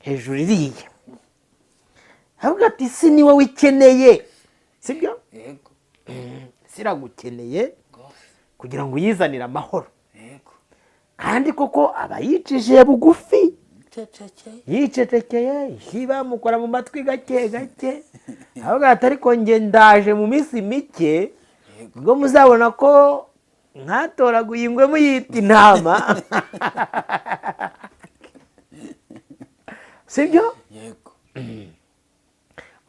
Hejuru iriya avuga ati: "Isi ni wowe ikeneye," sibyo? Yego. Isi iragukeneye Rwose. kugira ngo uyizanire amahoro. Kandi koko aba yicishije bugufi. Ceceke. Yicecekeye, ishyi bamukora mu matwi gake gake, avuga ati: "Ariko njye ndaje mu minsi mike, ubwo muzabona ko mwatoraguye ingwe muyita intama," sibyo? Yego.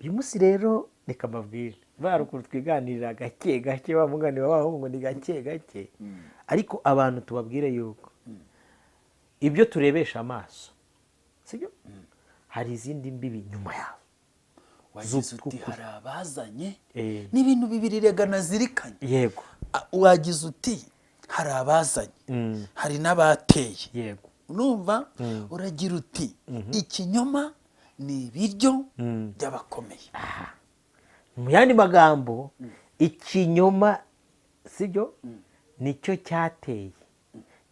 Uyu munsi rero reka mbabwire bari ukuntu twiganirira gake gake, wa mugani wa ngo ni gake gake, ariko abantu tubabwire yuko ibyo turebesha amaso, sibyo, hari izindi mbibi nyuma yaho. Wagize uti Z'ukuri. hari abazanye n'ibintu bibiri rega nazirikanye. Wagize uti hari abazanye, hari n'abateye. Urumva uragira uti ikinyoma ni ibiryo by'abakomeye. Mu yandi magambo, ikinyoma, sibyo, nicyo cyateye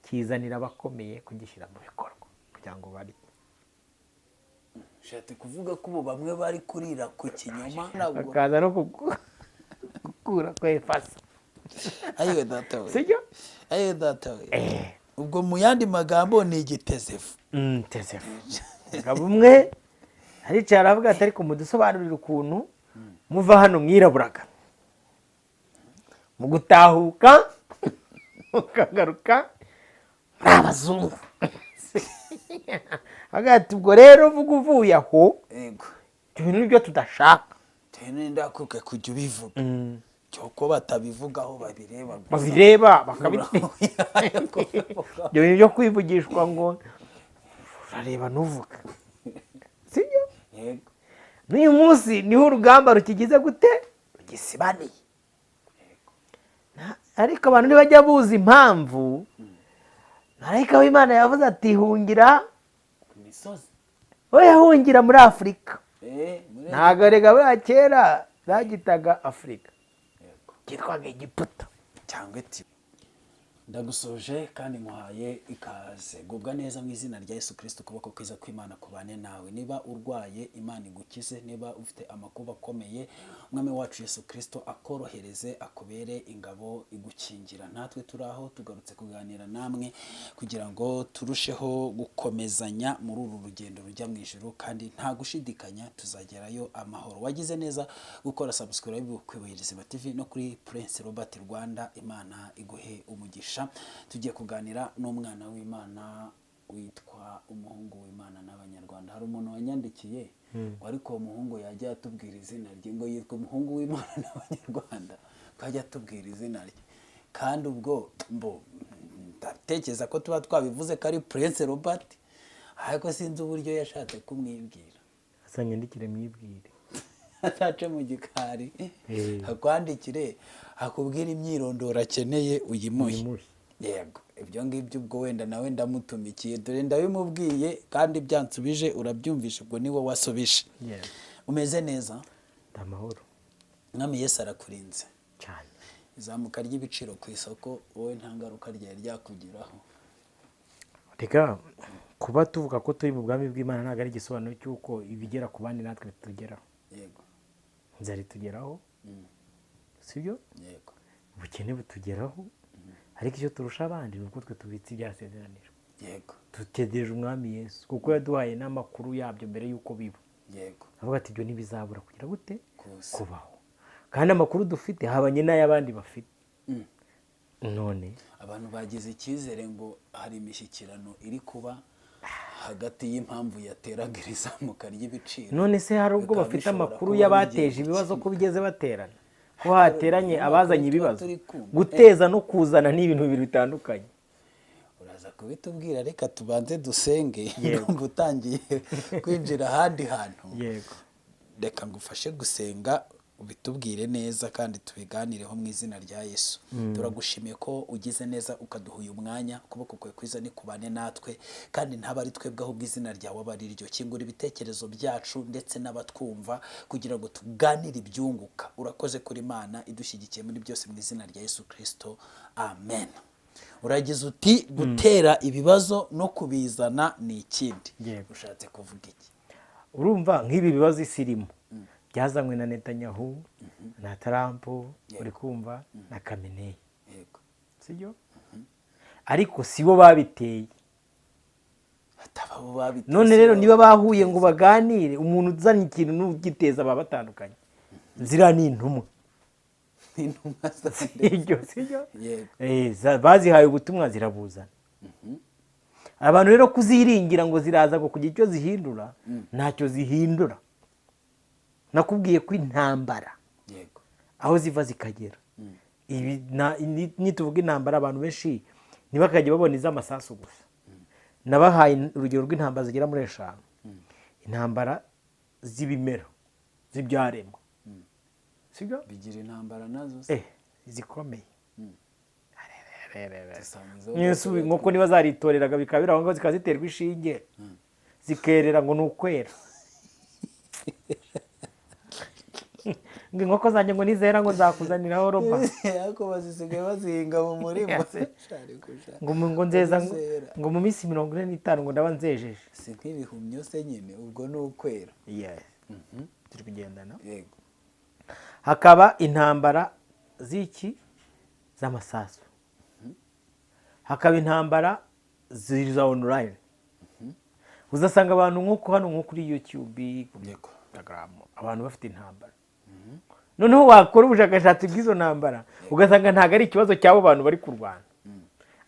kizanira abakomeye kugishyira mu bikorwa kugira ngo barye. Ushatse kuvuga ko ubu bamwe bari kurira ku kinyoma, ntabwo? Bakaza no gukura ko efasa. Ayiwe data we! Sibyo? Ayiwe data we! Ubwo mu yandi magambo ni igitezefu. Tezefu. Umugabo umwe aricaye aravuga ati: "Ariko mudusobanurire ukuntu muva hano mwiraburaga, mu gutahuka mukagaruka muri abazungu." Avuga ati: "Ubwo rero vuga uvuye aho, ibyo bintu nibyo tudashaka." Tene ndakubwiye kujya ubivuga cyoko batabivugaho, babireba gusa. Babireba bakabiteka. Ibyo bintu byo kwivugishwa ngo urareba ntuvuga, sibyo? Yego. N'uyu munsi niho urugamba rukigize gute, rugisibaniye. Ariko abantu ntibajya buzi impamvu marayika w'Imana yavuze ati: "Hungira ku misozi." We yahungira muri Afurika. Muri Ntabwo rega buriya kera bagitaga Afurika, cyitwaga Egiputa. Cyangwa eti ndagusoje kandi nkuhaye ikaze, gubwa neza mu izina rya Yesu Kirisito. Ukuboko kwiza kw'Imana kubane nawe. Niba urwaye, Imana igukize. Niba ufite amakuba akomeye, Umwami wacu Yesu Kirisito akorohereze, akubere ingabo igukingira. Natwe turi aho tugarutse kuganira namwe kugira ngo turusheho gukomezanya muri uru rugendo rujya mu ijuru, kandi nta gushidikanya tuzagerayo amahoro. Wagize neza gukora subscribe ku Ibuye Rizima TV no kuri Prince Robert Rwanda. Imana iguhe umugisha. Tugiye kuganira n'umwana w'Imana witwa Umuhungu w'Imana n'Abanyarwanda. Hari umuntu wanyandikiye ngo ariko uwo muhungu yajya atubwira izina rye, ngo yitwa Umuhungu w'Imana n'Abanyarwanda, ko ajya atubwira izina rye. Kandi ubwo mbo ndatekereza ko tuba twabivuze ko ari Prince Robert, ariko sinzi uburyo yashatse kumwibwira. Azanyandikire mwibwire. Atace mu gikari, akwandikire, akubwire imyirondoro akeneye, uyimuhe. Uyimuhe. Yego, ibyo ngibyo ubwo wenda nawe ndamutumikiye, dore ndabimubwiye kandi byansubije, urabyumvishe, ubwo ni wowe wasubije. Umeze neza? Amahoro. Mwami Yesu arakurinze? Cyane. Izamuka ry'ibiciro ku isoko wowe nta ngaruka ryari ryakugeraho? Reka, kuba tuvuga ko turi mu bwami bw'Imana ntabwo ari igisobanuro cy'uko ibigera ku bandi natwe bitugeraho. Inzara itugeraho, sibyo? Yego. Ubukene butugeraho, ariko icyo turusha abandi ni uko twe tubitse ibyasezeranijwe. Dutegereje Umwami Yesu kuko yaduhaye n'amakuru yabyo mbere y'uko biba. Avuga ati: "Ibyo ntibizabura kugira gute?" Kuza. Kubaho. Kandi amakuru dufite habanye n'ay'abandi bafite. None Abantu bagize icyizere ngo hari imishyikirano iri kuba hagati y'impamvu yateraga iri zamuka ry'ibiciro. None se hari ubwo Bikaba bafite bishobora amakuru kuba y'abateje bigiye ibibazo ko gukemuka. bigeze baterana, ko hateranye Amakuru abazanye tuba ibibazo? turi kumva. Guteza no kuzana ni ibintu bibiri bitandukanye. Uraza kubitubwira, reka tubanze dusenge. Ndumva utangiye kwinjira ahandi hantu. Reka ngufashe gusenga, ubitubwire neza kandi tubiganireho mu izina rya Yesu. Turagushimiye ko ugize neza ukaduha uyu mwanya. Ukuboko kwawe kwiza ni kubane natwe, kandi ntaba ari twebwe, ahubwo izina ryawe aba ari ryo. Kingura ibitekerezo byacu ndetse n'abatwumva kugira ngo tuganire ibyunguka. Urakoze kuri Imana idushyigikiye muri byose, mu izina rya Yesu Kirisito, amen. Uragize uti gutera ibibazo no kubizana ni ikindi. Yego. Ushatse kuvuga iki? Urumva nk'ibi bibazo isi irimo byazanywe na Netanyahu na Trump, uri kumva, na Khamenei. Sibyo? Ariko si bo babiteye. Hataba abo babiteye. None rero niba bahuye ngo baganire, umuntu uzanye ikintu n'ugiteza baba batandukanye. Ziriya ni intumwa. Intumwa za Sibyo, sibyo? Yego. Bazihaye ubutumwa, zirabuzana. Abantu rero kuziringira ngo ziraza ngo kugira icyo zihindura, ntacyo zihindura. Nakubwiye ko intambara aho ziva zikagera, ibi nituvuga intambara, abantu benshi ntibakajya babona iz'amasasu gusa. Nabahaye urugero rw'intambara zigera muri 5: intambara z'ibimera, z'ibyaremwe, sibyo? Bigira intambara nazo se? Zikomeye. Zisanga izo. Yesu, inkoko niba zaritoreraga bikaba biri aho ngaho, zikaba ziterwa ishinge zikerera ngo ni ukwera, ngo inkoko zanjye ngo nizera ngo nzakuzaniraho roba. Ariko bazisigaye bazihinga mu murima. Ngo nzeza Zera. ngo mu minsi 45 ngo ndaba nzejeje. Si nk'ibihumyo se nyine, ubwo ni ukwera. Yes. Turi kugendana? Yego. Hakaba intambara z'iki? Z'amasasu. Hakaba intambara za online, uzasanga abantu nk'uko hano, nko kuri YouTube, kuri Instagram, abantu bafite intambara. Noneho wakora ubushakashatsi bw'izo ntambara, ugasanga ntabwo ari ikibazo cy'abo bantu bari kurwana.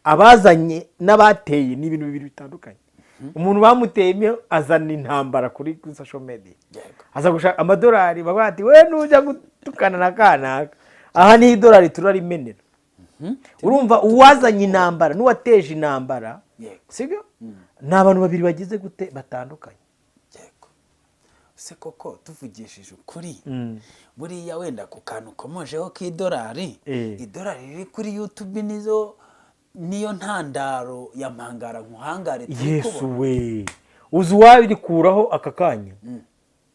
Abazanye n'abateye ni ibintu bibiri bitandukanye. Umuntu bamuteye azana intambara kuri social media, aza gushaka amadolari, bavuga ati: "We nujya gutukana na kanaka, aha niho idolari turarimenera." Urumva uwazanye intambara n'uwateje intambara, sibyo? Ni abantu babiri bagize gute? Batandukanye. Yego. Se koko tuvugishije ukuri, buriya wenda ku kantu ukomojeho k'idolari, idolari riri kuri YouTube nizo niyo ntandaro ya mpangara nkuhangare turi Yesu kubona? we, uzi uwabikuraho aka kanya,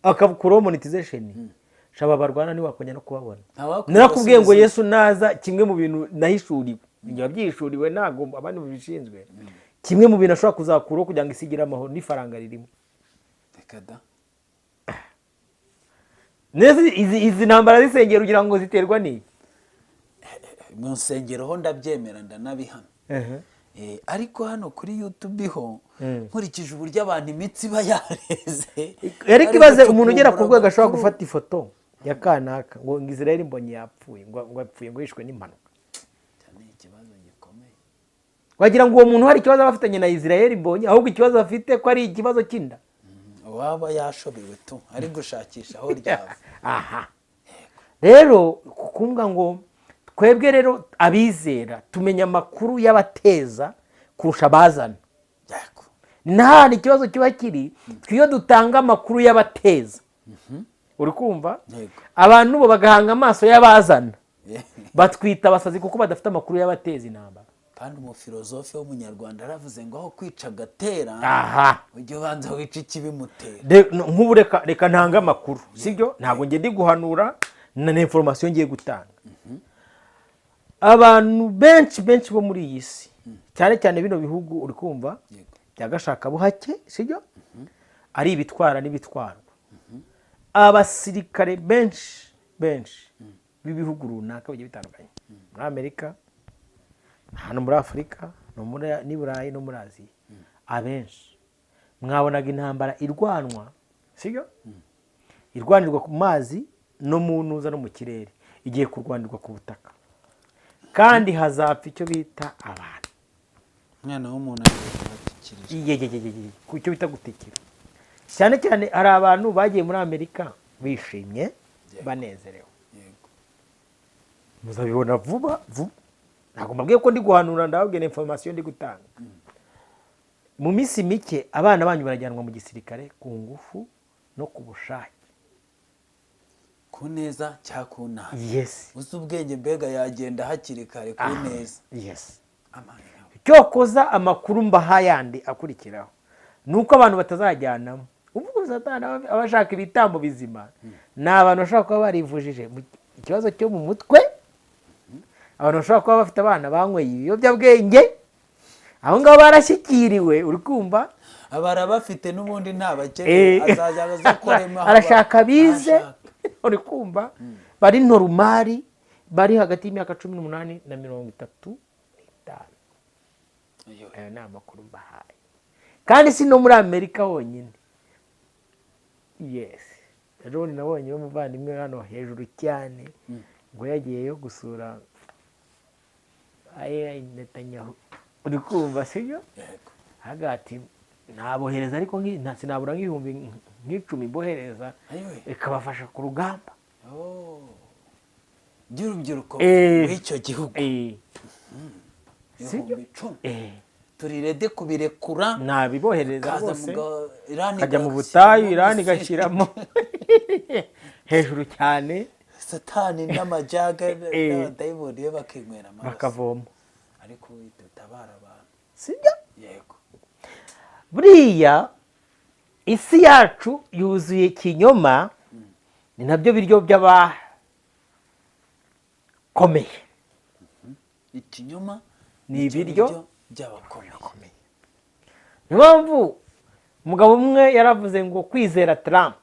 akakuraho monetization, shaba barwana ntiwakongera no kubabona. Ntawakwiye Narakubwiye ngo gusubiza. Yesu naza, kimwe mu bintu nahishuriwe, njye wabyihishuriwe, ntabwo abandi babishinzwe, kimwe mu bintu ashobora kuzakuraho kugira ngo isi igire amahoro n'ifaranga ririmo. Reka da! Neza, izi ntambara z'isengero ugira ngo ziterwa n'iki? Mu nsengero ho ndabyemera, ndanabihamya. Ariko hano kuri YouTube ho, nkurikije uburyo abantu imitsi iba yareze, ariko bari ibaze umuntu ugera ku gucukumbura rwego ashobora amakuru. gufata ifoto ya kanaka ngo Israel Mbonyi yapfuye, ngo yapfuye, ngo yishwe n'impanuka. Icyo ni ikibazo gikomeye. Wagira ngo uwo muntu hari ikibazo aba afitanye na Israel Mbonyi, ahubwo ikibazo afite ko ari ikibazo cy'inda. Uwaba yashobewe tu ari gushakisha aho ryava. Aha rero kukumbwa ngo twebwe rero abizera tumenya amakuru y'abateza kurusha abazana. Ni n'ahantu ikibazo kiba kiri. Twe iyo dutanga amakuru y'abateza, uri kumva, Yego. abantu bo bagahanga amaso y'abazana, batwita abasazi kuko badafite amakuru y'abateza intambara. Kandi umufilozofe w'umunyarwanda yaravuze ngo aho kwica agatera, ujye ubanza wica ikibimutera. Nk'ubu reka ntange amakuru, sibyo? Ntabwo ngiye ndi guhanura, na information ngiye gutanga. Abantu benshi benshi bo muri iyi si, cyane cyane bino bihugu, uri kumva, bya gashakabuhake, sibyo, ari ibitwara n'ibitwarwa, abasirikare benshi benshi b'ibihugu runaka bigiye bitandukanye, muri Amerika, hano muri Afurika, no muri n'i Burayi no muri Aziya, abenshi mwabonaga intambara irwanwa, sibyo, irwanirwa ku mazi no mu ntuza no mu kirere, igiye kurwanirwa ku butaka, kandi hazapfa icyo bita abantu. Umwana w'umuntu agiye kuhatikirira. Yegegegege, ku cyo bita gutikira. Cyane cyane hari abantu bagiye muri Amerika bishimye, banezerewe. Muzabibona vuba vuba. Ntabwo mbabwiye ko ndi guhanura, ndababwira information ndi gutanga. Mu minsi mike abana banyu barajyanwa mu gisirikare ku ngufu no ku bushake. Ku neza cyangwa ku nabi? Yes. Uzi ubwenge mbega yagenda hakiri kare ku neza. Yes. Amana nkawe. Cyokoza amakuru mbaha yandi akurikiraho ni uko abantu batazajyanamo, uvuga Satani aba ashaka ibitambo bizima, ni abantu bashobora kuba barivujije ikibazo cyo mu mutwe. Abantu bashobora kuba bafite abana banyweye ibiyobyabwenge, aho ngaho barashyikiriwe, uri kumva? Abara bafite n'ubundi nta bakeneye, azajya aza kurema. Arashaka bize, Arashaka. uri kumva, bari normal, bari hagati y'imyaka 18 na 35. Ayo. Aya ni amakuru mbahaye, kandi si no muri Amerika honyine. Yes, ejo bundi nabonye umuvandimwe hano hejuru cyane ngo yagiyeyo gusura aye Netanyahu, uri kumva, sibyo? Yego. Hagati nabohereza, ariko sinabura nk'ibihumbi 10 mbohereza, Ayiwe. bikabafasha ku rugamba. Oh. By'urubyiruko rw'icyo gihugu. Sibyo? 10,000. Turi ready kubirekura. Nabibohereza Kaza rwose. Irani Kajya mu igashyiramo butayu, Irani missile. igashyiramo hejuru cyane. Satani n'amajaga n'abadayimoni be bakinywera amaraso. Bakavoma. Ariko wita utabara abantu. Sibyo? Yego. Buriya isi yacu yuzuye ikinyoma, ni nabyo biryo by'abakomeye. Ikinyoma. Ni nicyo ibiryo by'abakomeye. Niyo mpamvu umugabo umwe yaravuze ngo kwizera Trump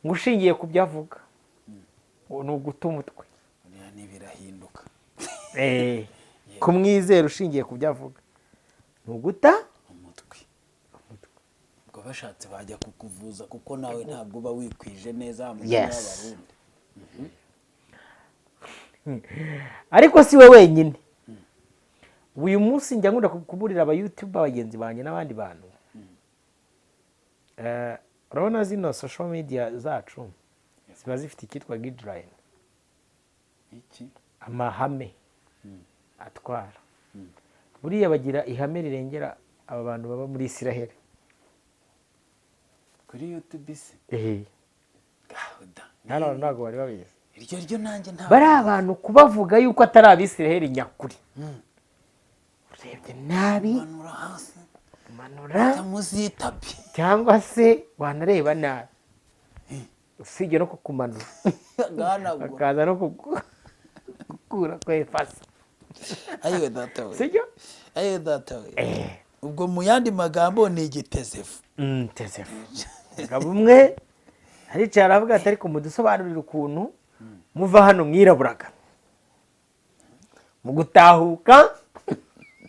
ngo ushingiye ku byo avuga ngo ni uguta umutwe. Buriya ntibirahinduka. Kumwizera ushingiye ku byo avuga ni uguta umutwe. Ubwo bashatse bajya kukuvuza, kuko nawe ntabwo uba wikwije neza mu y'Abarundi. Ariko si we wenyine. Uyu munsi njya nkunda kuburira aba YouTuber bagenzi banjye n'abandi bantu. Urabona zino social media zacu ziba zifite icyitwa guideline. Iki? Amahame atwara. Buriya bagira ihame rirengera aba bantu baba muri Isiraheli. Kuri YouTube se? Gahuda. Hano ntabwo bari babizi. Iryo ryo nanjye ntabwo. Bari abantu kubavuga yuko atari Abisiraheli nyakuri, urebye nabi, Manura hasi. Manura. Munsi y'itapi. Cyangwa se wanareba nabi, usibye no kukumanura, agahanagura, bakaza no kugukura ku efasa. Ayiwe data we! Sibyo? Ayiwe data we! Ubwo mu yandi magambo ni igitezefu. Tezefu. Umugabo umwe aricaye aravuga ati: "Ariko mudusobanurire ukuntu muva hano mwiraburaga, mu gutahuka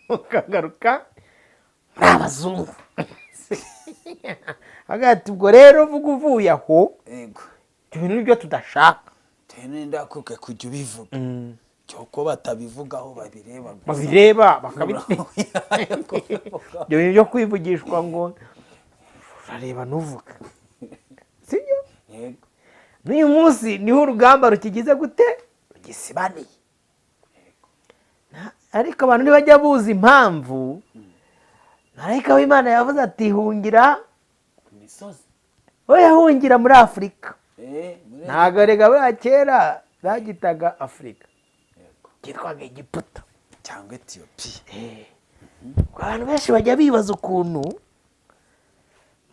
mukagaruka muri abazungu." Avuga ati: "Ubwo rero vuga uvuye aho, ibyo bintu nibyo tudashaka." Tene ndakuke kujya ubivuga cyoko batabivugaho, babireba gusa. Babireba bakabiteka. Ibyo bintu byo kwivugishwa ngo urareba ntuvuga, sibyo? Yego. N'uyu munsi niho urugamba rukigize gute, rugisibaniye. Ariko abantu ntibajya buzi impamvu marayika w'Imana yavuze ati: "Hungira ku misozi." We yahungira muri Afurika. Muri Ntabwo rega buriya kera bagitaga Afurika, cyitwaga Egiputa. Cyangwa Etiyopiya. Abantu benshi bajya bibaza ukuntu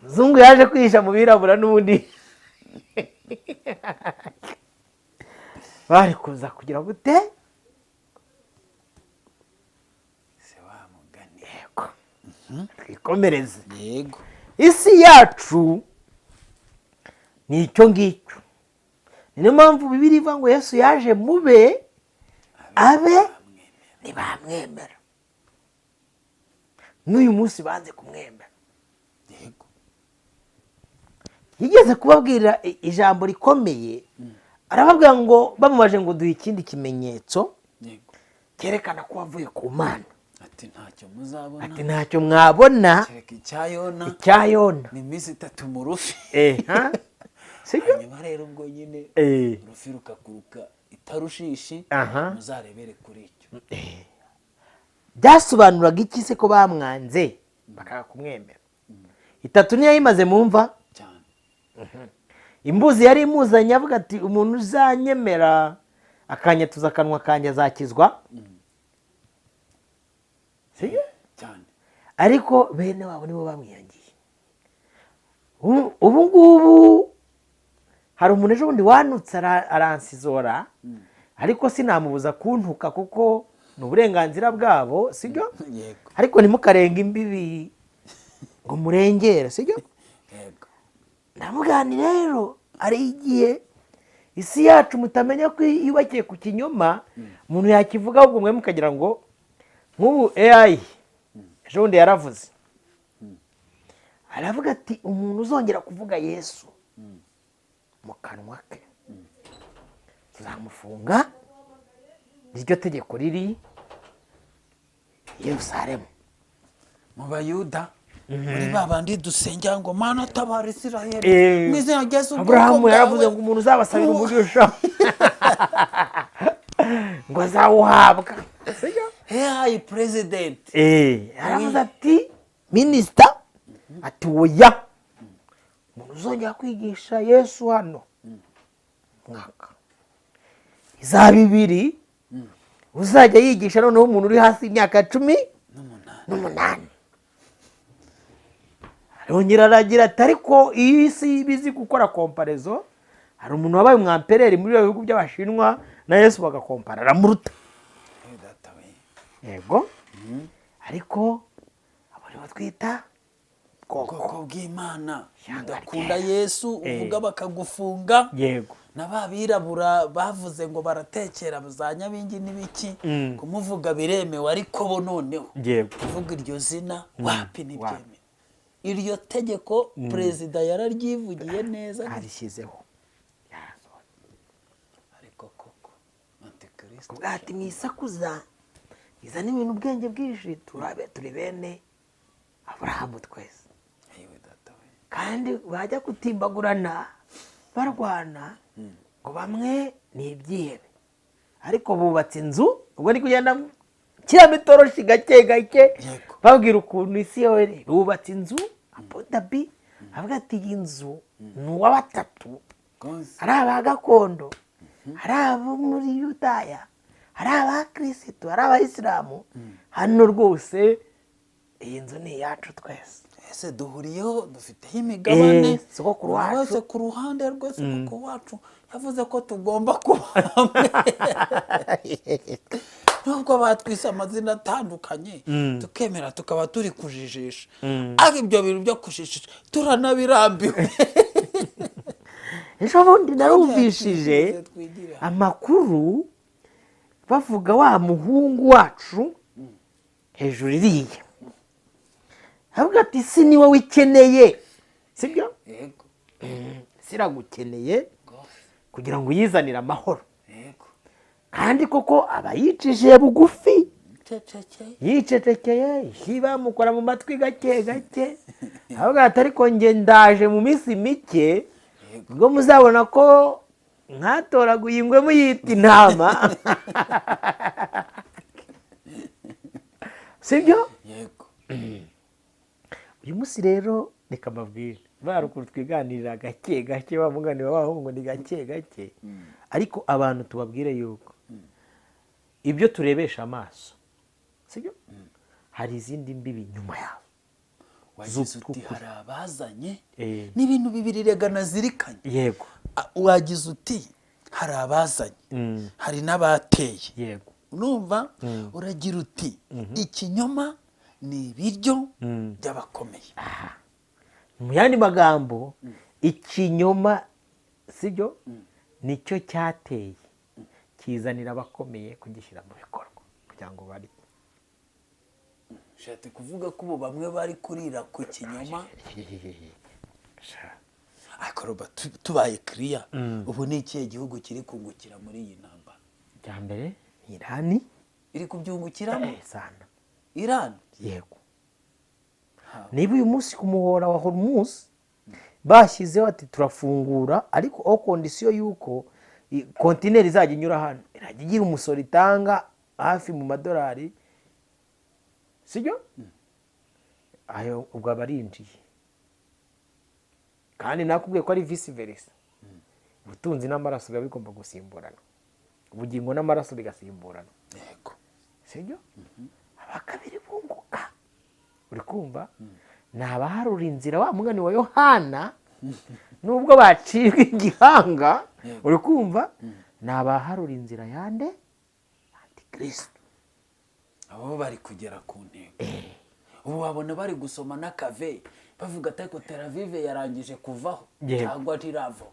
umuzungu yaje kwihisha mu birabura, n'ubundi bari kuza kugira gute? Se wa mugani. Yego, twikomereze. Yego. Isi yacu ni icyo ngicyo. Ni niyo mpamvu Bibiliya ivuga ngo Yesu yaje mube abe ntibamwemera. N'uyu munsi banze kumwemera. Yigeze kubabwira ijambo rikomeye, arababwira ngo bamubaje ngo: "Duhe ikindi kimenyetso cyerekana ko wavuye ku Mana." Ati: "Ntacyo muzabona." Ati: "Ntacyo mwabona kereka icya Yona." Icya Yona. Ni iminsi 3 mu rufi. Ha? Sibyo? Hanyuma rero ubwo nyine urufi rukakuruka itarushishi, muzarebere kuri icyo. Byasobanuraga iki se ko bamwanze bakanga kumwemera? Itatu niyo yayimaze mu mva. Cyane. Imbuzi yari imuzanye, avuga ati: "Umuntu uzanyemera akanyatuza akanwa kanjye azakizwa." Sibyo? Cyane. Ariko bene wabo nibo bamwiyangiye. Ubu ngubu hari umuntu ejo bundi wanutse aransizora. Ariko sinamubuza kuntuka kuko ni uburenganzira bwabo, sibyo? Yego. Ariko ntimukarenga imbibi ngo murengere, sibyo? Yego. Ndamugani rero, hari igihe isi yacu mutamenya ko yubakiye ku kinyoma, umuntu yakivuga ahubwo mwe mukagira ngo nk'ubu AI ejo bundi yaravuze, aravuga ati: "Umuntu uzongera kuvuga Yesu mu kanwa ke tuzamufunga." Niryo tegeko riri i Yerusalemu. Mu Bayuda, muri ba bandi dusengera ngo: "Mana, tabara Isiraheli mu izina rya Yesu, ubwoko Aburahamu bwawe." yaravuze ngo umuntu uzabasabira umugisha ngo azawuhabwa, sibyo? AI president. Aravuze ati minisita ati: "Oya, umuntu uzongera kwigisha Yesu hano mwaka izaba ibiri uzajya yigisha noneho umuntu uri hasi y'imyaka 18." N'umunani. Arongera aragira ati: "Ariko iyi si iba izi gukora comparaison, hari umuntu wabaye umwampereri muri biriya bihugu by'Abashinwa na Yesu bagakompara, aramuruta." Data we! Yego, ariko abo nibo twita bwoko Ubwoko bw'Imana. Ishyanga Udakunda ryera. Yesu uvuga bakagufunga. Na ba birabura bavuze ngo baratekera za nyabingi n'ibiki, kumuvuga biremewe, ariko bo noneho kuvuga iryo zina wapi, ntibyemewe. Iryo tegeko perezida yararyivugiye neza. Arishyizeho. Ariko koko antikirisito. Ubwo ati: "Mwisakuza, izana ibintu ubwenge bwinshi, turabe turi bene Aburahamu twese." Yewe data we! Kandi bajya gutimbagurana barwana ngo bamwe ni ibyihebe ariko bubatse inzu. Ubwo ni kugenda nshyiramo itoroshi gake gake, babwira ukuntu isi yose bubatse inzu. Abu Dhabi avuga ati: "Iyi nzu ni uwa batatu, Rwose. ari aba gakondo, ari abo muri Yudaya, ari abakirisitu, ari Abayisilamu. Hano rwose iyi nzu ni iyacu twese." Ese duhuriyeho, dufiteho imigabane. Sogokuru Buri wacu. wese ku ruhande rwe. Sogokuru wacu yavuze ko tugomba kuba hamwe nubwo batwise amazina atandukanye, tukemera tukaba turi kujijisha. Ariko ibyo bintu byo kujijisha turanabirambiwe. Ejo bundi narumvishije Twigire hamwe. amakuru bavuga wa muhungu wacu hejuru iriya, avuga ati: "Si ni wowe ikeneye, sibyo?" Yego. "Isi iragukeneye Rwose. kugira ngo uyizanire amahoro." Kandi koko aba yicishije bugufi, Ceceke. yicecekeye, ishyi bamukora mu matwi gake gake, avuga ati: "Ariko njye ndaje mu minsi mike, ubwo muzabona ko mwatoraguye ingwe muyita intama, sibyo?" Yego. Uyu munsi rero reka mbabwire bari ukuntu twiganirira gake gake, wa mugani wa ngo ni gake gake, ariko abantu tubabwire yuko ibyo turebesha amaso, sibyo, hari izindi mbibi nyuma yaho. Wagize uti Z'ukuri. hari abazanye n'ibintu bibiri rega nazirikanye. Wagize uti hari abazanye, hari n'abateye. Urumva uragira uti ikinyoma ni ibiryo by'abakomeye. Mu yandi magambo, ikinyoma, sibyo, nicyo cyateye kizanira abakomeye kugishyira mu bikorwa kugira ngo barye. Ushatse kuvuga ko ubu bamwe bari kurira ku kinyoma? Ariko Robert, tubaye kiriya, ubu ni ikihe gihugu kiri kungukira muri iyi ntambara? Icya mbere ni Irani. Iri kubyungukiramo? Sana. Irani? Yego. Niba uyu munsi ku muhora wa Hormuz bashyizeho ati: "Turafungura, ariko à condition y'uko kontineri izajya inyura hano irajya igira umusoro itanga hafi mu madolari," sibyo? Ayo ubwo aba arinjiye. Kandi nakubwiye ko ari vice versa, ubutunzi n'amaraso biba bigomba gusimburana, ubugingo n'amaraso bigasimburana. Sibyo? Aba kabiri bunguka, uri kumva, ni abaharura inzira wa mugani wa Yohana, nubwo bacibwa igihanga, uri kumva. Ni abaharura inzira yande Antikristo. Abo bari kugera ku ntego. Ubu babona bari gusoma n'akave, bavuga ati: "Ariko Tel Aviv yarangije kuvaho cyangwa ntiravaho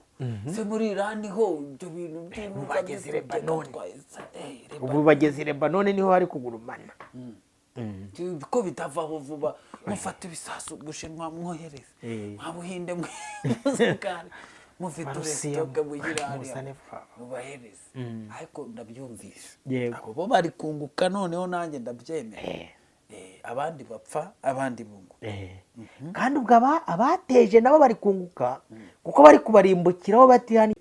se?" Muri Irani ho ibyo bintu by'intuza Bageze i Lebanoni. Lebanoni. Ubu bageze i Lebanoni, niho hari kugurumana. Ko bitavaho vuba, mufate ibisasu Bushinwa mwohereze, mwa Buhinde mwe muzikari mufite Barusiya uresitoke mugirariya muzane vuba. Mubahereze. Ariko ndabyumvise, abo bo bari kunguka, noneho nanjye ndabyemera. Abandi bapfa, abandi bunguka. Kandi ubwo abateje nabo bari kunguka, kuko bari kubarimbukiraho batihani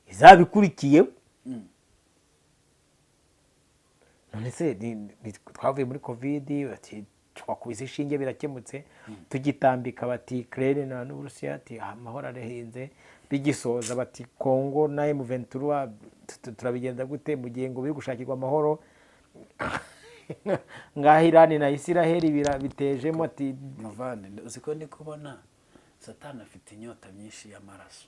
izabikurikiye. None se twavuye muri COVID, bati twakubise ishinge birakemutse, tugitambika bati Ukraine na n'Uburusiya, ati amahoro arahenze, bigisoza bati Kongo na M23, turabigenza gute mu gihe ngo biri gushakirwa amahoro? Ngaho Irani na Isiraheli bitejemo ati Muvande, uzi ko ndi kubona Satani afite inyota myinshi y'amaraso?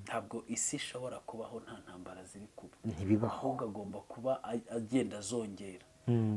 Ntabwo isi ishobora kubaho nta ntambara ziri kuba. Ntibibaho. Ahubwo agomba kuba agenda azongera,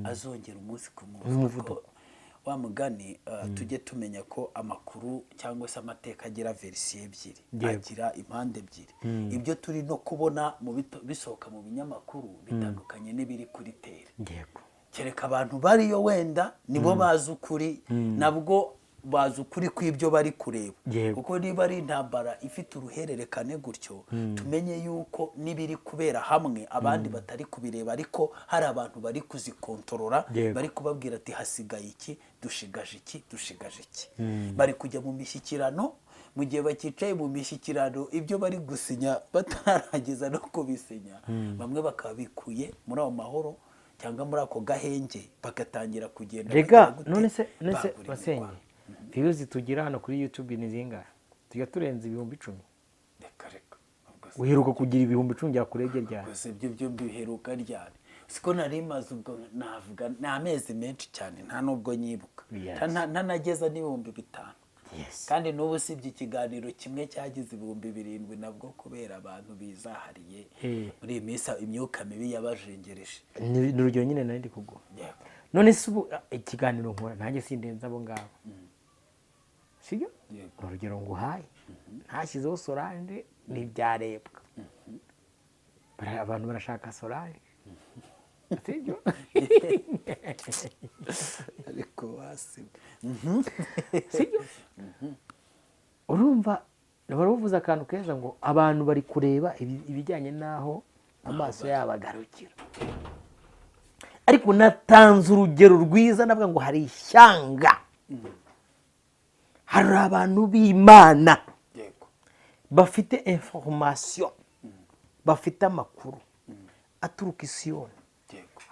azongera umunsi ku munsi. N'umuvuduko. Kuko wa mugani, tujye tumenya ko amakuru cyangwa se amateka agira version ebyiri, agira impande ebyiri. Ibyo turi no kubona mu bisohoka mu binyamakuru bitandukanye n'ibiri kuri terrain. Kereka abantu bariyo wenda nibo bazi ukuri, nabwo bazi ukuri kw'ibyo bari kureba. Kuko niba ari intambara ifite uruhererekane gutyo, tumenye yuko n'ibiri kubera hamwe abandi batari kubireba, ariko hari abantu bari kuzikontorora, bari kubabwira ati: "Hasigaye iki, dushigaje iki, dushigaje iki." Bari kujya mu mishyikirano. Mu gihe bakicaye mu mishyikirano, ibyo bari gusinya batararangiza no kubisinya, bamwe bakaba bikuye muri ayo mahoro cyangwa muri ako gahenge, bagatangira kugenda Rega bagira gute? None se Bagura basenye imirwano. Views tugira hano kuri YouTube ni zingahe? Tujya turenza 10,000? Reka reka, ubwo se- Uheruka kugira 10,000 byakurebye ryari? Gusa ibyo byo mbiheruka ryari? Siko nari maze, ubwo navuga ni amezi menshi cyane, nta nubwo nyibuka. Ntanageza n'5,000. Kandi n'ubu usibye ikiganiro kimwe cyagize 7,000, nabwo kubera abantu bizahariye. Muri iyi minsi imyuka mibi yabajengereje. Ni urugero nyine nari ndi kuguha. None se ubu ikiganiro nkora nanjye sindenza abo ngabo, sibyo? Yego. Ni urugero nguhaye, ntashyizeho Solange ntibyarebwa. Abantu barashaka Solange, sibyo? Ariko wasi Sibyo? Urumva wari uvuze akantu keza ngo abantu bari kureba ibijyanye n'aho amaso yabo agarukira, ariko natanze urugero rwiza navuga ngo hari ishyanga, hari abantu b'Imana bafite information, bafite amakuru aturuka i Siyoni,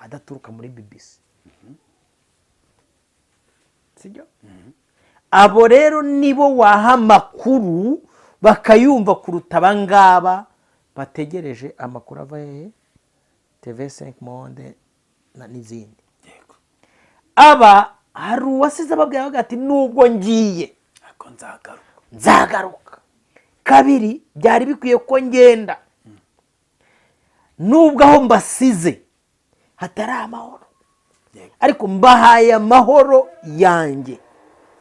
adaturuka muri BBC, sibyo? Abo rero nibo waha amakuru bakayumva kuruta abangaba bategereje amakuru ava hehe? TV 5 Monde n'izindi. Aba hari uwasize ababwira, avuga ati: "Nubwo ngiye, Ariko nzagaruka." Nzagaruka kabiri. Byari bikwiye ko ngenda, nubwo aho mbasize hatari amahoro, ariko mbahaye amahoro yanjye."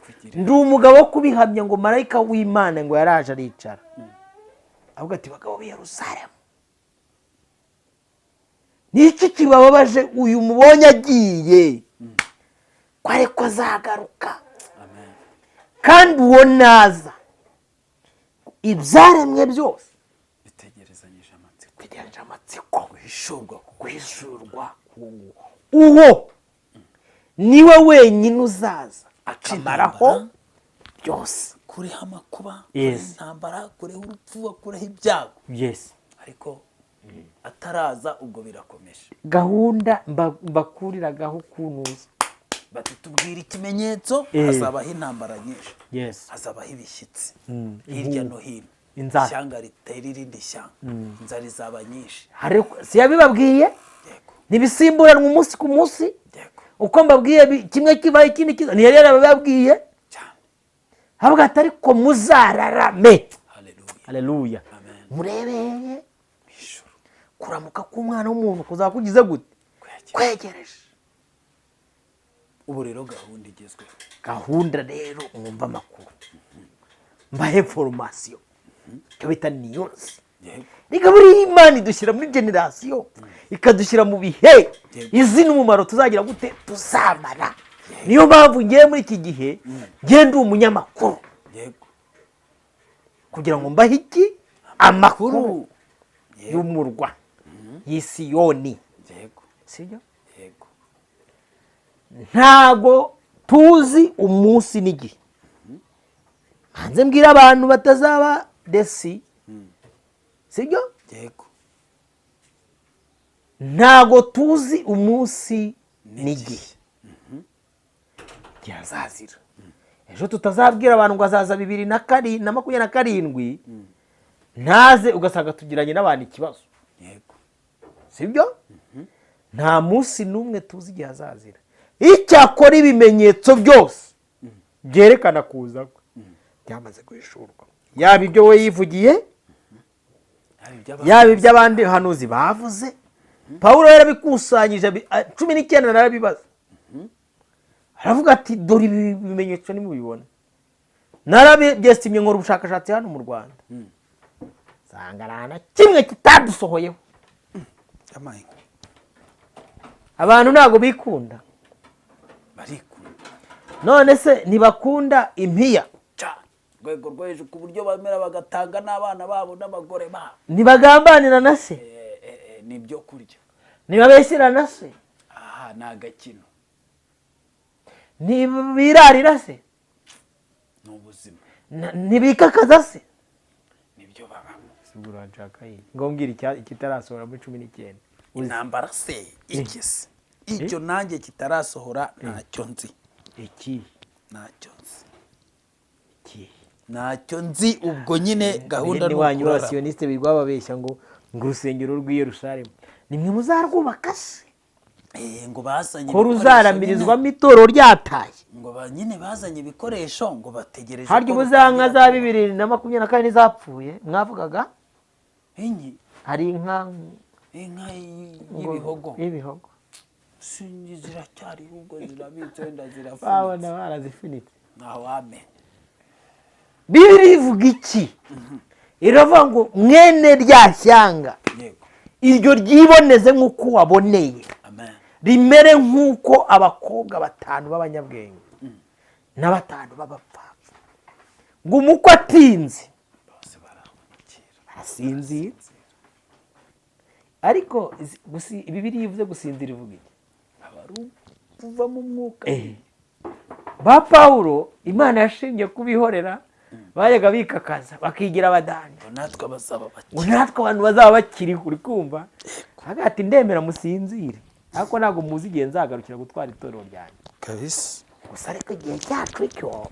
Kugira Ndi umugabo wo kubihamya ngo marayika w'Imana ngo yaraje aricara, avuga ati: "Bagabo b'i Yerusalemu, ni iki kibababaje uyu mubonye agiye, ko ariko azagaruka?" Amen. Kandi uwo naza, ibyaremwe byose Bitegerezanyije amatsiko bitegereje amatsiko guhishurwa. Guhishurwa uwo niwe wenyine uzaza akamaraho Intambara. byose. Kuriho amakuba, kuriho intambara, kuriho urupfu, kuriho ibyago, ariko ataraza ubwo birakomeje. Gahunda mbakuriragaho kunuza. Bati: "Tubwira ikimenyetso." Hazabaho intambara nyinshi, hazabaho ibishyitsi hirya no hino, Inzara. Ishyanga ritera irindi shyanga, inzara izaba nyinshi. Si yabibabwiye? Yego. Ntibisimburanwa umunsi ku munsi? Yego. Uko mbabwiye, kimwe kibaye ikindi kiza, ntiyari yarabibabwiye? Cyane. Havuga ati: "Ariko muzararame." Haleluya. Haleluya. Amen. Murebe Ijuru. Kuramuka k'umwana w'umuntu kuzaba kugize gute? Kwegereje. Ubu rero gahunda igezweho, Gahunda rero, mwumva amakuru, mbahe information, icyo bita news. Reka, buriya Imana idushyira muri génération, ikadushyira mu bihe izi n'umumaro tuzagira gute? Tuzamara. Niyo mpamvu ngiye muri iki gihe ngenda umunyamakuru kugira ngo mbahe iki? Amakuru y'umurwa y'Isiyoni. Sibyo? Yego. Ntago tuzi umunsi n'igihe. Hanze mbwira abantu batazaba déçus, sibyo? Yego. Ntago tuzi umunsi n'igihe, igihe azazira. Ejo tutazabwira abantu ngo azaza bibiri na 27, ntaze, ugasanga tugiranye n'abantu ikibazo. Sibyo? Nta munsi n'umwe tuzi igihe azazira. Icyakora ibimenyetso byose byerekana kuza kwe byamaze guhishurwa, yaba ibyo we yivugiye, yaba iby'abandi hanuzi bavuze. Pawulo yarabikusanyije, 19 narabibaza, aravuga ati: "Dore ibi bimenyetso nimubibona." Narabyesitimye, nkora ubushakashatsi hano mu Rwanda, nsanga nta na kimwe kitadusohoyeho. Amaye. Abantu ntabwo bikunda. Barikunda. None se ntibakunda impiya? Cyane, rwego rwo hejuru, ku buryo bemera bagatanga n'abana babo n'abagore babo. Ntibagambanira na se? Ni ibyo kurya. Ntibabeshyira na se? Aha ni agakino. Ntibirarira se? Ni ubuzima. Ntibikakaza se? Nibyo babamo. Ngo mbwira ikitarasohora muri 19. Intambara se, iki se, icyo nanjye kitarasohora ntacyo nzi. Iki? Ntacyo nzi. Iki? Ntacyo nzi. Ubwo nyine gahunda Bene ni wanyu ukurara. B'abasiyonisite birirwa babeshya ngo urusengero rw'i Yerusalemu nimwe muzarwubaka se? Ngo bazanye Ko ibikoresho. ruzaramirizwamo itorero ryataye. Nyine, ngo nyine bazanye ibikoresho, ngo bategereje Harya ko ubu za nka rutangira. za 2024 zapfuye mwavugaga? Inki? Hari inka. Inka y'ibihogo. Y'ibihogo. Sinzi, ziracyariho, ubwo zirabitse, wenda zirafunitse. Babona barazifunitse. Ntawamenya. Bibiri ivuga iki? Iravuga ngo mwene rya shyanga iryo ryiboneze nk'uko waboneye, Amen. rimere nk'uko abakobwa batanu b'abanyabwenge na batanu b'abapfapfa, ngo umukwe atinze, Bose barahumukira. Barasinzira. Ariko Bibiliya ivuze gusinzira ivuga iki? Aba ari kuvamo umwuka. Ba Pawulo Imana yashimye kubihorera, bajyaga bikakaza bakigira abadani. Ngo natwe abazaba Ngo bakiri. natwe abantu bazaba bakiriho, uri kumva? Hagati ndemera musinzire, ariko ntabwo muzi igihe nzagarukira gutwara itorero ryanjye. Gusa ariko igihe cyacu cyo,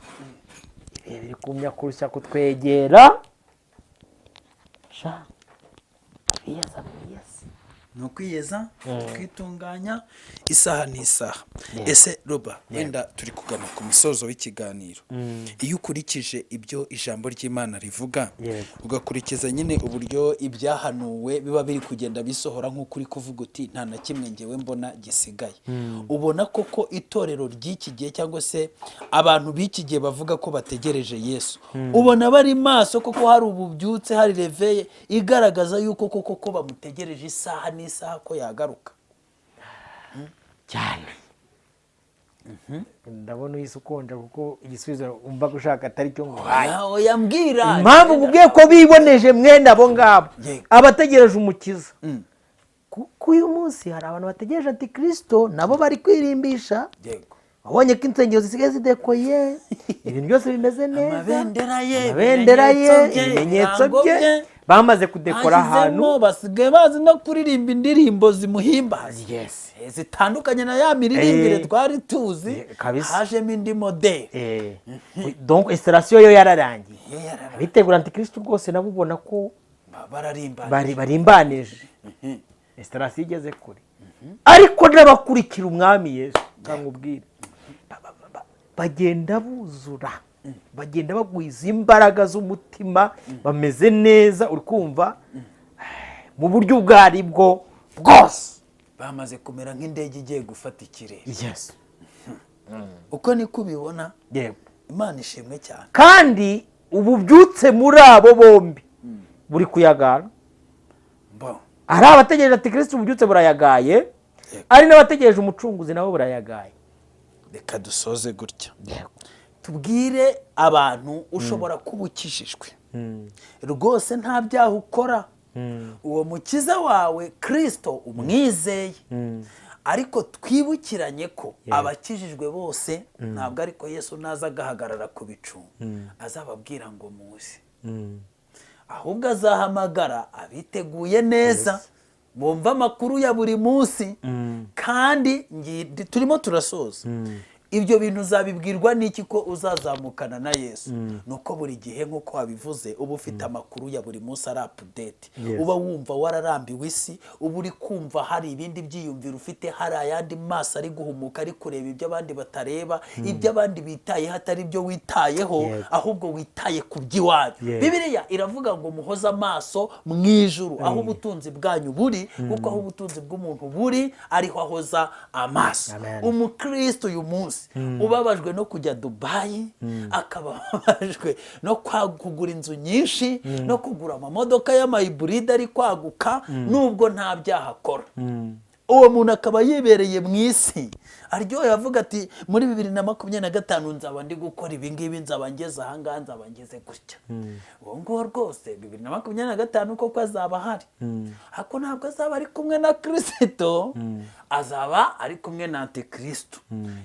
ibihe biri kumya kurusha kutwegera sha, twiyeza mwiyeze. Ni ukwiyeza, tukitunganya isaha n'isaha. Ese Roba, wenda turi kugana ku musozo w'ikiganiro, iyo ukurikije ibyo ijambo ry'Imana rivuga, ugakurikiza nyine uburyo ibyahanuwe biba biri kugenda bisohora, nk'uko uri kuvuga uti nta na kimwe ngewe mbona gisigaye, ubona koko itorero ry'iki gihe cyangwa se abantu b'iki gihe bavuga ko bategereje Yesu, ubona bari maso koko, hari ububyutse, hari réveil igaragaza yuko koko ko bamutegereje isaha n'isaha ko yagaruka? Cyane. Ndabona uhise ukonja kuko igisubizo umva ko ushaka atari cyo nguhaye. Oya, mbwira. Impamvu nkubwiye ko biboneje mwene abo ngabo, abategereje umukiza, kuko uyu munsi hari abantu bategereje antikirisito, nabo bari kwirimbisha. Wabonye ko insengero zisigaye zidekoye, ibintu byose bimeze neza. Amabendera ye, Amabendera ye, ibimenyetso bye, ibimenyetso ibirango bye, bye. bamaze kudekora ahantu. Bashyizemo, basigaye bazi no kuririmba indirimbo zimuhimbaza. Zitandukanye na ya miririmbire twari tuzi. Kabisa. Hajemo indi modèle. Donc installation yo yararangiye. Yo yararangiye. Abitegura antikirisito rwose nabo ubona ko Bararimba. Barimbanije, installation igeze kure. Ariko n'abakurikira umwami Yesu, nkubwire, bagenda buzura, bagenda bagwiza imbaraga z'umutima, bameze neza, uri kumva? mu buryo ubwo ari bwo bwose. Bamaze kumera nk'indege igiye gufata ikirere. Yes. Uko niko ubibona? Yego. Imana ishimwe cyane. Kandi ububyutse muri abo bombi buri kuyagara. Bo. Ari abategereje antikristo, ububyutse burayagaye. Yego. Ari n'abategereje umucunguzi, nabo burayagaye. Reka dusoze gutya, tubwire abantu: ushobora kuba ukijijwe rwose, nta byaha ukora, uwo mukiza wawe Kirisito umwizeye, ariko twibukiranye ko abakijijwe bose ntabwo ariko Yesu naza agahagarara ku bicu azababwira ngo muze, ahubwo azahamagara abiteguye neza, bumva amakuru ya buri munsi. Kandi turimo turasoza, ibyo bintu uzabibwirwa n'iki ko uzazamukana na Yesu? Ni uko buri gihe, nk'uko wabivuze, uba ufite amakuru ya buri munsi ari update. Uba wumva wararambiwe isi, uba uri kumva hari ibindi byiyumviro ufite, hari ayandi maso ari guhumuka, ari kureba ibyo abandi batareba, ibyo abandi bitayeho atari ibyo witayeho, ahubwo witaye ku by'iwanyu. Bibiliya iravuga ngo muhoze amaso mu ijuru aho ubutunzi bwanyu buri, kuko aho ubutunzi bw'umuntu buri ariho ahoza amaso. Amen. Umukristo uyu munsi ubabajwe no kujya Dubayi, akaba ababajwe no kugura inzu nyinshi, no kugura amamodoka y'ama hybrid ari kwaguka, nubwo nta byaha akora, uwo muntu akaba yibereye mu isi aryoheye, avuga ati muri 2025 nzaba ndi gukora ibi ngibi, nzaba ngeze ahangaha, nzaba ngeze gutya. Uwo nguwo rwose 2025 koko azaba ahari, ariko ntabwo azaba ari kumwe na Kirisito, azaba ari kumwe na antikirisito.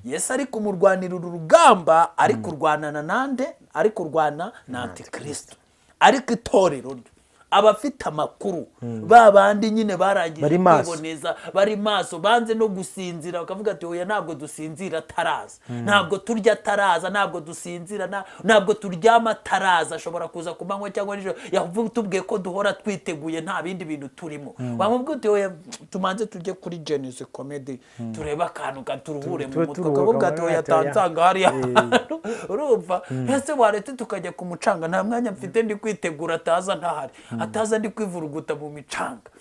Yesu ari kumurwanira uru rugamba, ari kurwanana nande? Ari kurwana na antikirisito. Ariko itorero ryo, abafite amakuru, ba bandi nyine barangije Bari maso. kwiboneza, bari maso, banze no gusinzira, bakavuga ati oya, ntabwo dusinzira ataraza, ntabwo turya ataraza, ntabwo dusinzira, ntabwo turyama ataraza. Ashobora kuza ku manywa cyangwa nijoro. Yavuga tubwiye ko duhora twiteguye, nta bindi bintu turimo. Wamubwira uti oya, tumanze tujye kuri Gen-Z Comedy turebe akantu katuruhure mu Tube mutwe, turuhuka ukavuga ati muri oya, ati oya. tansanga hariya hantu. Urumva ese waretse tukajya ku mucanga? Nta mwanya mfite, ndi kwitegura ataza ntahari, ataza ndi kwivuruguta mu micanga.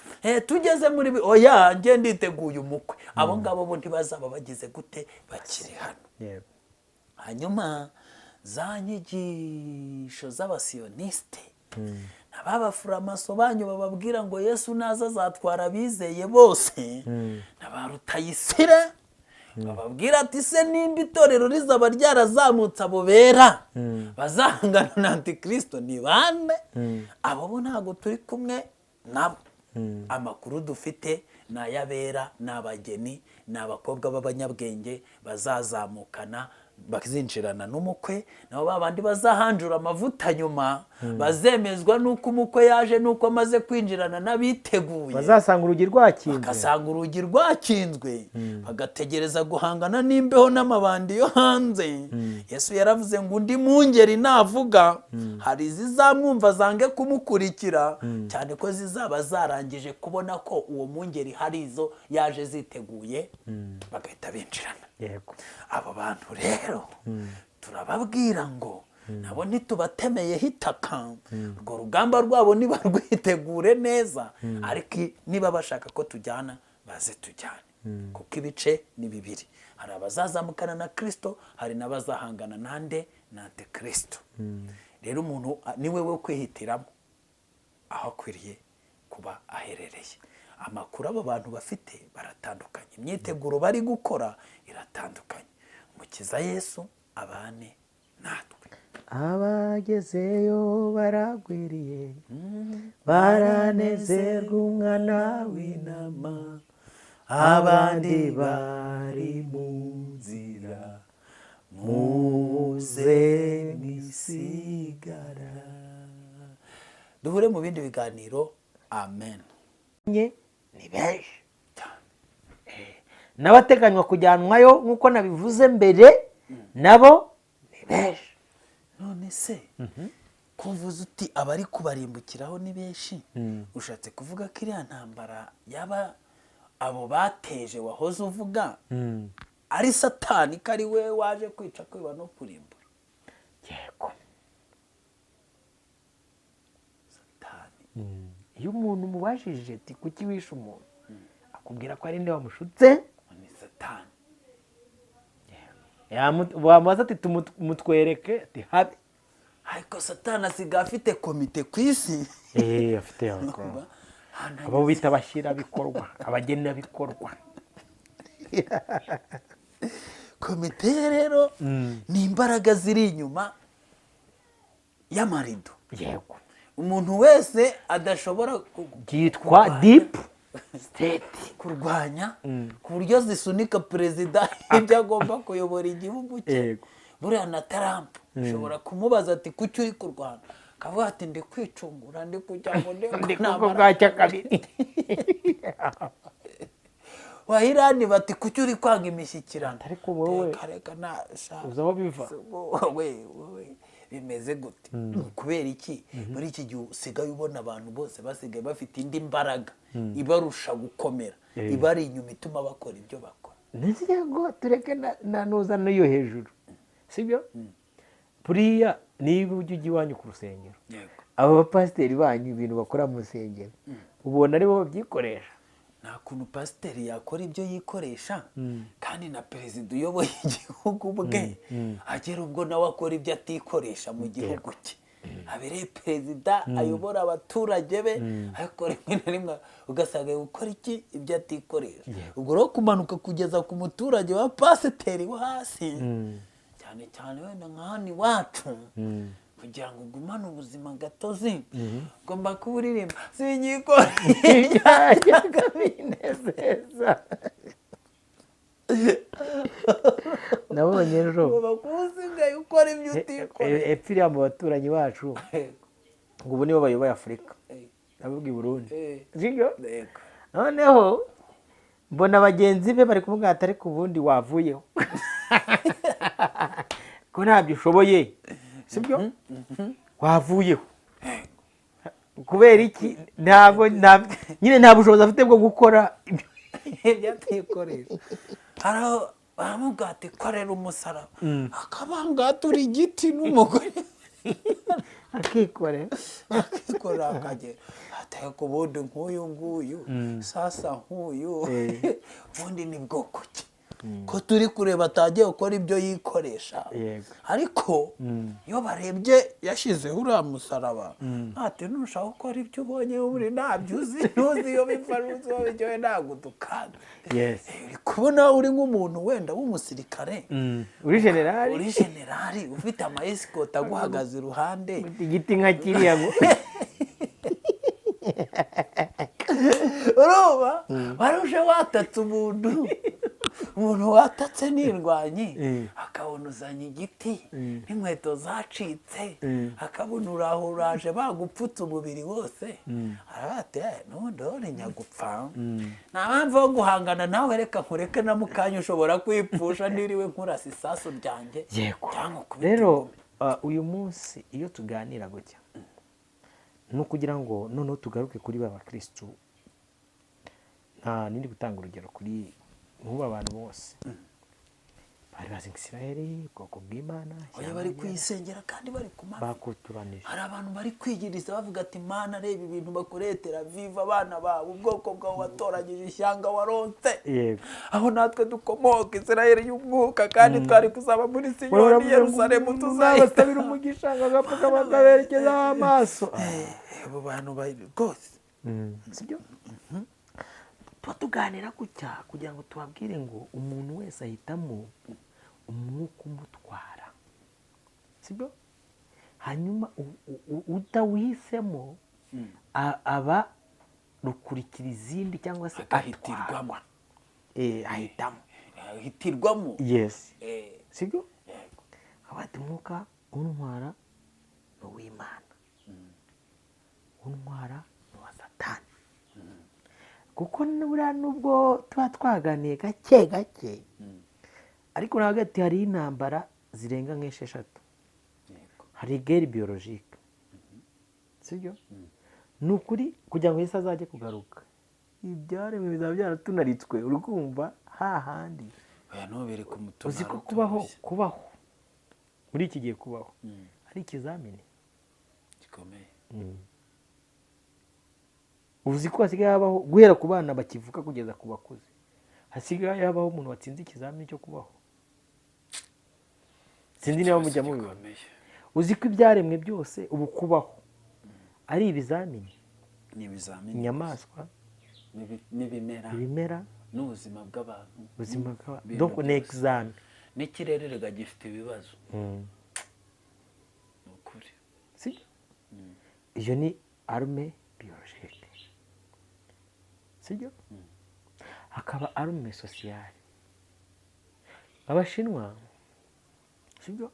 Tugeze muri oya, njye nditeguye umukwe. Abo ngabo bo ntibazaba bagize gute bakiri hano. Hanyuma za nyigisho z'abasiyonisite n'ababafuramaso banyu bababwira ngo Yesu naza azatwara abizeye bose, na ba Rutayisire bababwira ati se nimba itorero rizaba ryarazamutse, abo bera bazahangana na antikirisito ni bande? Abo bo ntabwo turi kumwe nabo. Amakuru dufite ni ay'abera, ni abageni, ni abakobwa b'abanyabwenge bazazamukana, bazinjirana n'umukwe. Nabo ba bandi bazahanjura amavuta nyuma bazemezwa n'uko umukwe yaje, n'uko amaze kwinjirana n'abiteguye. Bazasanga urugi rwakinze. Bagasanga urugi rwakinzwe, bagategereza guhangana n'imbeho n'amabandi yo hanze. Yesu yaravuze ngo undi mwungeri navuga, hari izizamwumva zange kumukurikira, cyane ko zizaba zarangije kubona ko uwo mwungeri hari izo yaje ziteguye, bagahita binjirana. Abo bantu rero turababwira ngo nabo ntitubatemeyeho itaka, urwo rugamba rwabo nibarwitegure neza, ariko niba bashaka ko tujyana baze tujyane, kuko ibice ni bibiri: hari abazazamukana na Kirisito, hari n'abazahangana nande? Na antikirisito. Rero umuntu ni we wo kwihitiramo aho akwiriye kuba aherereye. Amakuru abo bantu bafite baratandukanye, imyiteguro bari gukora iratandukanye. Umukiza Yesu abane natwe. Abagezeyo baragwiriye, baranezerwa umwana w'intama, abandi bari mu nzira, muze mwisigara. Duhure mu bindi biganiro. Amen. Ni benshi n'abateganywa kujyanwayo, nk'uko nabivuze mbere, nabo ni benshi. None se ko mvuze uti abari kubarimbukiraho ni benshi, ushatse kuvuga ko iriya ntambara yaba abo bateje wahoze uvuga ari Satani, ko ari we waje kwica, kwiba no kurimbura? Yego. Satani. Iyo umuntu umubajije ati kuki wishe umuntu, akubwira ko ari nde wamushutse. Ni Satani. Wamubaza ati mutwereke, ati habe. Ariko Satani asigaye afite komite ku isi. Afite abo bita abashyirabikorwa, abagenabikorwa. Komite ye rero ni imbaraga ziri inyuma y'amarido. Yego. Umuntu wese adashobora byitwa deep state. Kurwanya ku buryo zisunika perezida ibyo agomba kuyobora igihugu cye. Buriya na Trump ushobora kumubaza ati kuki uri kurwana, akavuga ati ndi kwicungura, ndi kugira ngo ndi kuko bwacya kabiri. Wa Irani bati kuki uri kwanga imishyikirano? Ariko wowe Reka, reka, na sha. uzi aho biva? Wowe, wowe bimeze gute? Kubera iki muri iki gihe usigaye ubona abantu bose basigaye bafite indi mbaraga ibarusha gukomera, ibari inyuma, ituma bakora ibyo bakora? Ntizigira ngo tureke na nuza n'iyo hejuru, sibyo? Buriya niba ujya ujya iwanyu ku rusengero, aba bapasiteri banyu ibintu bakora mu rusengero ubona aribo babyikoresha? Nta kuntu pasiteri yakora ibyo yikoresha, kandi na perezida uyoboye igihugu bwe agera ubwo nawe akora ibyo atikoresha mu gihugu cye. Abereye perezida, ayobora abaturage be, ariko rimwe na rimwe ugasanga ari gukora iki? Ibyo atikoresha. Ubwo rero kumanuka kugeza ku muturage wa pasiteri wo hasi, cyane cyane wenda nka hano iwacu, kugira ngo ugumane ubuzima gatozi ugomba kuba uririmba sinyikora Ibyajyaga binezeza nabonye ejo. Ugomba kuba usigaye ukora ibyo utikorera. Epfo iriya mu baturanyi bacu, ngo ubu nibo bayoboye Afurika, ndavuga i Burundi, sibyo? Yego. Noneho mbona bagenzi be bari kumubwira ati ariko ubundi wavuyeho ko ntabyo ushoboye, sibyo? Wavuyeho kubera iki? Ntabwo nyine nta bushobozi afite bwo gukora ibyo. Ibyo atikoresha. Hari aho baramubwira ati korera umusaraba, akabangatura igiti n'umugore akikorera. Akikorera akagera ateka. Ubundi nk'uyu nguyu sasa, nk'uyu ubundi ni bwoko ki ko turi kureba atagiye gukora ibyo yikoresha? Ariko iyo barebye yashyizeho uriya musaraba, ati nushaka gukora ibyo ubonye buri ntabyo uzi, ntuzi iyo biva, ntuzi iyo bijyawe, ntabwo dukanda. Uri kubona uri nk'umuntu wenda w'umusirikare, uri generali, uri generali ufite ama escort aguhagaze iruhande, igiti nka kiriya ngo Urumva waruje watatse umuntu, umuntu watatse n'indwanyi, akabona uzanye igiti n'inkweto zacitse, akabona uraho uraje bagupfutse umubiri wose, aravuga ati n'ubundi wowe nyagupfa, nta mpamvu yo guhangana nawe, reka nkureke na mukanya ushobora kwipfusha niriwe nkurasa isasu ryanjye cyangwa ukubita Rero ingumi." Uyu munsi iyo tuganira gutya ni ukugira ngo noneho tugaruke kuri ba bakirisitu. Nta nindi gutanga urugero kuri nk'ubu abantu bose bari bazi ngo Isiraheli, ubwoko bw'Imana, Oya, bari kuyisengera kandi bari ku mavi. Bakuturanije. Hari abantu bari kwigiriza bavuga ati Mana, reba ibintu bakoreye Tel Aviv, abana bawe, ubwoko bwawe watoranyije, ishyanga waronse, aho natwe dukomoka, Isiraheli y'umwuka, kandi twari kuzaba muri Siyoni, Yerusalemu tuzahita Nabasabira umugisha ngo agapfuka bakaberekezaho amaso. Abo bantu bari rwose. Sibyo? Tuba tuganira gutya kugira ngo tubabwire ngo umuntu wese ahitamo umwuka umutwara, sibyo? Hanyuma utawihisemo aba rukurikira izindi cyangwa se Agahitirwamo. atwarwa. Ahitamo. Ahitirwamo. Yes, sibyo? Aba ati umwuka untwara ni uw'Imana, untwara ni uwa Satani. Kuko nubura nubwo tuba twaganiye gake gake, ariko na hagati hari intambara zirenga nk'esheshatu. Hari guerre biologique, sibyo? Ni ukuri kugira ngo Yesu azajye kugaruka ibyaremwe bizaba byaratunaritswe, uri kumva hahandi. Oya, ntubere ku mutima. Uzi ko kubaho muri iki gihe, kubaho ari ikizamini gikomeye. Uzi ko hasigaye habaho, guhera ku bana bakivuka kugeza ku bakuze, hasigaye habaho umuntu watsinze ikizamini cyo kubaho? Sinzi niba mujya mubibona. Gikomeye. Uzi ko ibyaremwe byose ubu kubaho ari ibizamini? Ni ibizamini. Inyamaswa, n'ibimera, ibimera, n'ubuzima bw'abantu, ubuzima bw'abantu. Ibintu Donc ni byose. Examen. N'ikirere rega gifite ibibazo, ni ukuri. Sibyo? Iyo ni arme biologique, sibyo? Hakaba arme sociale. Abashinwa, sibyo,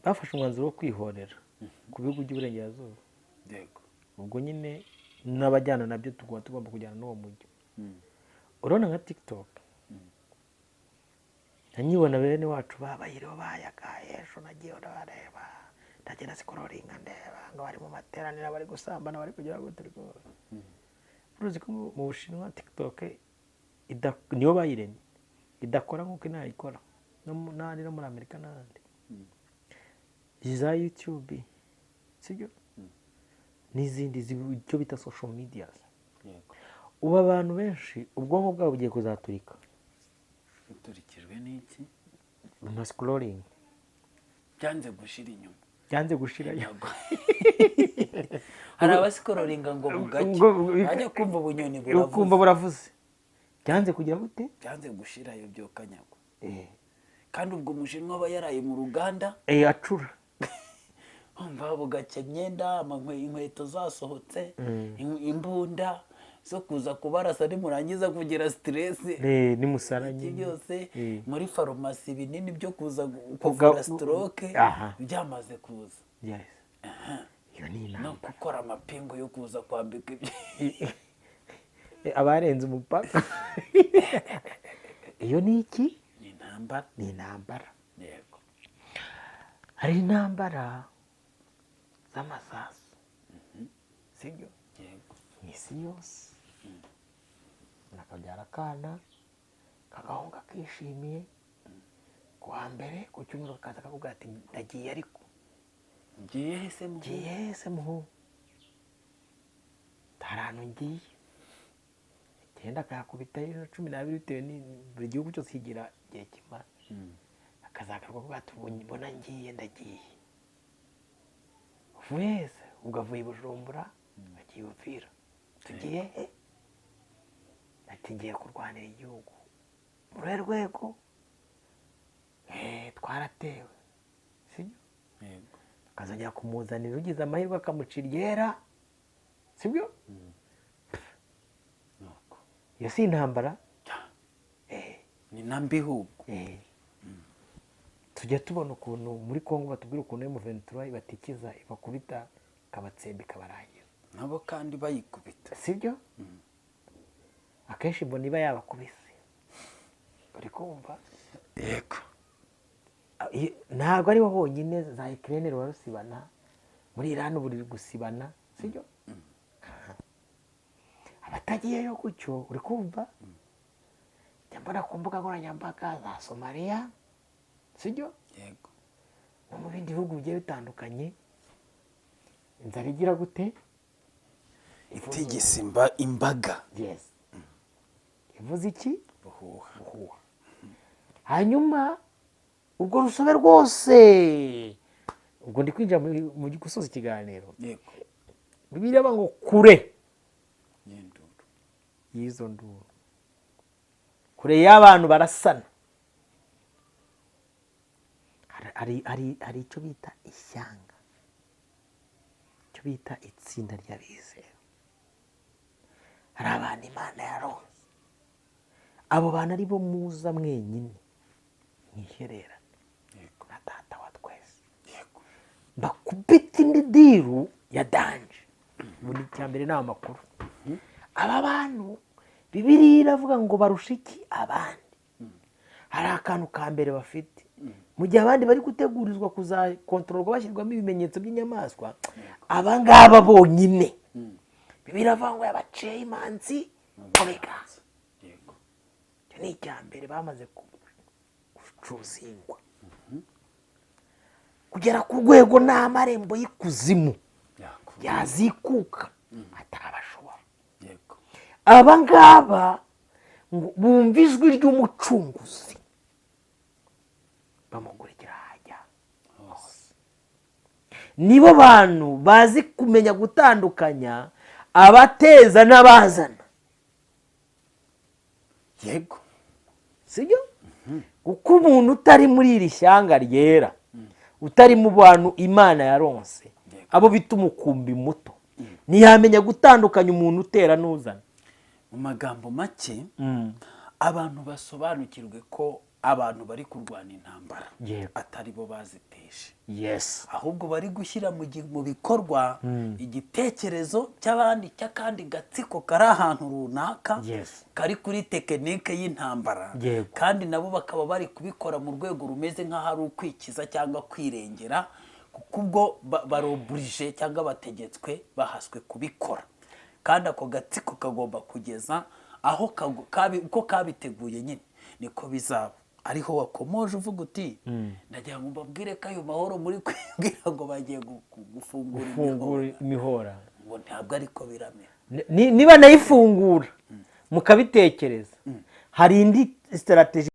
bafashe umwanzuro wo kwihorera ku bihugu by'Uburengerazuba. Ubwo nyine n'abajyana nabyo tugomba kujyana n'uwo mujyo. Urabona nka TikTok, nkibona bene wacu babayiriho bayagaye. Ejo nagiye ndabareba, ndagenda scrollinga, ndeba ngo bari mu materaniro, bari gusambana, bari kugira gute rwose. Uruzi ko mu Bushinwa TikTok niyo bayiremye idakora nk'uko inaha ikora, no n'ahandi, no muri Amerika n'ahandi, za YouTube, sibyo, n'izindi icyo bita social media. Ubu abantu benshi ubwonko bwabo bugiye kuzaturika. Buturikijwe n'iki? Na scrolling. Byanze gushira inyuma. Byanze gushirayo. Ntabwo. Hari abascrollinga ngo bugacye, bajya kumva ubunyoni ukumva buravuze. Buravuze. Byanze kugira gute? Byanze gushirayo byokanyagwa. Kandi ubwo umushinwa aba yaraye mu ruganda. Acura. Umva, bugacya imyenda, inkweto zasohotse, imbunda zo kuza kubarasa nimurangiza kugira stress. Nimusara iki nyine. Byose muri farumasi, ibinini byo kuza kuvura stroke byamaze kuza. Yes, iyo ni no inama. Gukora amapingu yo kuza kwambika ibyo. Abarenze umupaka, iyo ni iki? Ni intambara. Ni intambara. Hari intambara z'amasasu, sibyo? Yego. Mu isi yose, umuntu akabyara akana kagahunga kishimiye ku wa mbere, ku cyumweru kakaza kakubwira ati: "Ndagiye ariko." Ngiye he se muhungu? "Ngiye se muhungu?" "Hari ahantu ngiye." Genda akayakubita 12, bitewe ni buri gihugu cyose kigira igihe kimara. Akazagaruka avuga ati: "Ubu mbona ngiye, ndagiye." "Uvuye se?" Ubwo avuye i Bujumbura agiye Uvira. "Tugiye he?" Ati: "Ngiye kurwanira igihugu." "Muri uruhe rwego?" "Twaratewe." Sibyo? Yego. Akazongera kumuzanira ugize amahirwe akamuca iryera, sibyo? Nuko. Iyo si intambara? Ni na mbi ahubwo. Tujya tubona ukuntu muri Congo batubwira ukuntu M23 ibatikiza, ibakubita, ikabatsemba, ikabarangiza. Nabo kandi bayikubita. Sibyo? Akenshi mbona iba yabakubise, uri kumva? Yego. Ntabwo aribo honyine, za Ukraine ruba rusibana, muri Iran ubu ruri gusibana, sibyo? Abatagiyeyo gutyo, uri kumva, njya mbona ku mbuga nkoranyambaga za Somaliya, sibyo? Yego. No mu bindi bihugu bigiye bitandukanye, inzara igira gute? Itigisa imbaga. Yes, ivuze iki? Buhuha. Buhuha. Hanyuma urwo rusobe rwose, ubwo ndi kwinjira mu gusoza ikiganiro. Bibiliya ivuga ngo kure y'induru, y'izo nduru, kure y'abantu barasana, hari icyo bita ishyanga, icyo bita itsinda ry'abizera. Hari abantu Imana yaronse, abo bantu ari bo muza mwenyine mwihererane na Data wa twese. Mbakubita indi deal ya danger. Ubu ni icya mbere, ni amakuru. Aba bantu Bibiliya iravuga ngo barusha iki abandi? Hari akantu ka mbere bafite. Mu gihe abandi bari gutegurizwa kuzakontororwa, bashyirwamo ibimenyetso by'inyamaswa, aba ngaba bonyine Bibiliya iravuga ngo yabaciye imanzi mu biganza. Icyo ni icya mbere, bamaze gucuzingwa kugera ku rwego n'amarembo y'ikuzimu. Yazikuka atarabashobora. Aba ngaba ngo bumva ijwi ry'Umucunguzi, bamukurikira hajya hose. Nibo bantu bazi kumenya gutandukanya abateza n'abazana. Sibyo? Kuko umuntu utari muri iri shyanga ryera, utari mu bantu Imana yaronse, abo bita umukumbi muto, ntiyamenya gutandukanya umuntu utera n'uzana. Mu magambo make, abantu basobanukirwe ko abantu bari kurwana intambara atari bo baziteje, ahubwo bari gushyira mu bikorwa igitekerezo cy'abandi, cy'akandi gatsiko kari ahantu runaka, kari kuri tekinike y'intambara, kandi nabo bakaba bari kubikora mu rwego rumeze nk'aho ari ukwikiza cyangwa kwirengera, kuko ubwo baroburije cyangwa bategetswe, bahaswe kubikora. Kandi ako gatsiko kagomba kugeza aho uko kabiteguye nyine niko bizaba. Ariho wakomoje uvuga uti: "Ndagira ngo mbabwire ko ayo mahoro muri kwibwira ngo bagiye gufungura gufungura imihora, imihora, ngo ntabwo ariko biramera." Niba nayifungura mukabitekereza, hari indi strategy.